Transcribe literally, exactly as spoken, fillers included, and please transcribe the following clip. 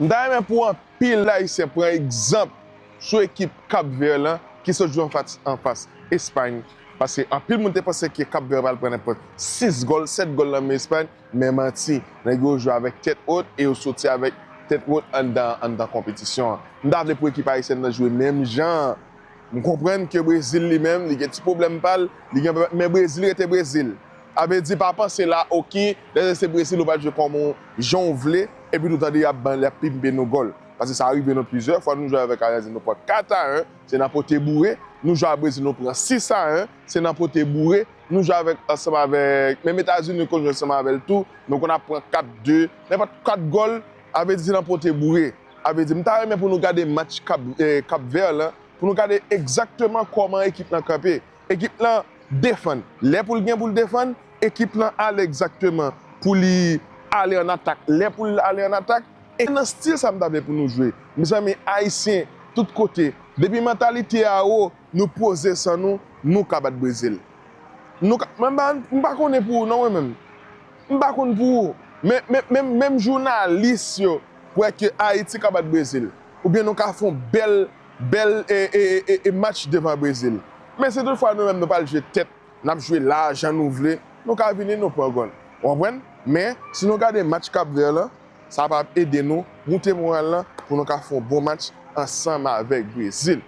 M ta renmen pou anpil Ayisyen pran egzanp sou ekip Cap Vert lan ki sot jwe anfas, anfas Espay. Paske anpil moun te panse ke Cap Vert pral pran nenpòt sis gòl, sèt gòl nan men Espay, men manti. Nèg yo jwe avèk tèt wot e yo soti avèk tèt wot anndan, anndan konpetisyon an. M ta vle pou ekip ayisyèn nan jwe menm jan. M konprann ke Brezil li menm, li gen ti pwoblèm pa l, li gen, men Brezil rete Brezil. A vle di, pa panse la, oke, lè se Brezil, ou pral jwe kòman jan w vle, epi nou tande y ap ban, y ap pimpe nou gòl. Paske sa rive nou plizyè fwa, nou jwe avèk Arazin, nou pran kat a en, se nan pote boure, nou jwe a Brezil, nou pran sis a en, se nan pote boure, nou jwe avèk, ansanm avèk, menm Etazini, nou konn jwe ansanm avè l tou, nou konn ap pran kat de, nenpòt kat gòl, a vle di se nan pote boure. A vle di, m ta renmen pou nou gade match Cap, eh, Cap Vert lan, pou nou gade egzakteman kòman ekip lan kanpe. Ekip lan defann lè pou l gen pou l defann, ekip lan ale egzakteman pou li ale an atak lè pou l ale an atak. E nan stil sa m ta vle pou nou jwe. Mezanmi, Ayisyen, tout kote, depi mantalite a wo, nou poze san nou, nou ka bat Brezil. Nou ka, mwen pa, m pa konnen pou ou non, mwen menm. M pa konn pou ou. Men, men, men, menm jounalis yo kwè ke Ayiti ka bat Brezil. Oubyen nou ka fè yon bèl, bèl e, e, e, e match devan Brezil. Men si toutfwa nou menm nou pral jwe tèt, n ap jwe la jan nou vle, nou ka vini nou pran gòl. Ou konprann? Men si nou gade match Cap Vert lan, sa p ap ede nou moute moral lan pou nou ka fè yon bon match ansanm avèk Brezil.